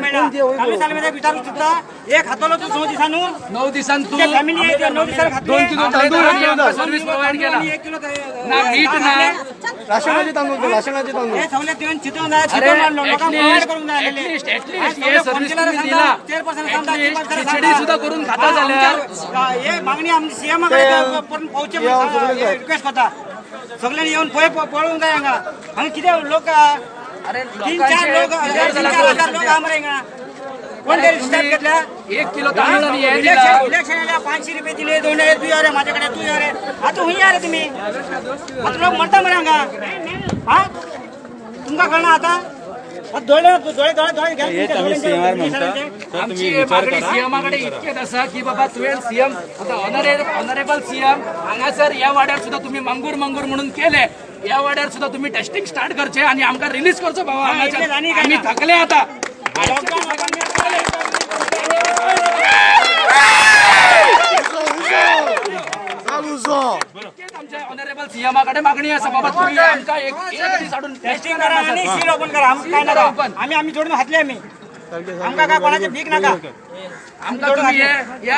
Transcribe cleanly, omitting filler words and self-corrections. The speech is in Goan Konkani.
मेळना. तांदूळ साल विचारू सुद्दां हे खातलो तूं 9 दिसां न्हू. 9 दिसान तू तुमच्या फॅमिली 9 दिसान खातली. 2 किलो तांदूळ आमकां सर्वीस प्रोवायड केला आणि 1 किलो ना, मीठ ना. राशनाचे तांदूळ, राशनाचे तांदूळ. हे सवलत दिवन चितून जाय, अरे चितून लोकांक प्रोवायड करूंक जाय आसलेले. ऍटलिस्ट ऍटलिस्ट आज हे सर्वीस सगळे तुम्ही सांगता, दिला चेअरपर्सन सांगता, ऍटलिस्ट चेअरपर्सन खिचडी सांगता. सुद्धा करून खाता जाल्यार हे मागणी आमची सीएम कडेन परतून पावचे रिक्वेस्ट करता. सगळ्यांनी येवन पळय, पळोवंक जाय हांगा. हांगा कितें लोक अरे 3-4 लोक, 3-4 हजार लोक आहा मरे हिंगा. कोण तरी स्टेप घेतल्या? 1 किलो तांदूळ आणि हे दिला. इलेक्शन इलेक्शन आल्या, 500 रुपये दिले, 2 तू या रे माझ्याकडे, तू या रे. आता हुंय या रे तुम्ही. आता लोक मरता मरे हांगा. हा, तुमकां कळना आता? आता दोळे दोळे दोळे दोळे घ्या. तुमच्या. आमची मागणी सीएमा कडेन इतकेच आसा की बाबा तुवें सीएम आता ऑनरेबल सीएम, हांगासर ह्या वाड्यार सुद्धा तुम्ही मंगूर मंगूर म्हणून केले. ह्या वाड्यार सुद्धा तुम्ही टेस्टिंग स्टार्ट करचे आणि आमकां रिलीज करचो बाबा हांगाच्यान. इतलेंच आनी काय आमी ना. थकले आता. Lockdown open. इतकेच आमच्या ऑनरेबल सीएमा कडेन मागणी आसा, बाबा तुम्ही आमकां एक एक दीस हाडून टेस्टिंग करा आणि सील ओपन करा. आमकां काय करा नाका. open. आम्ही आम्ही जोडून घातले. आम्ही आमकां काय कोणाचे भीक नाका. आमकां तुम्ही हे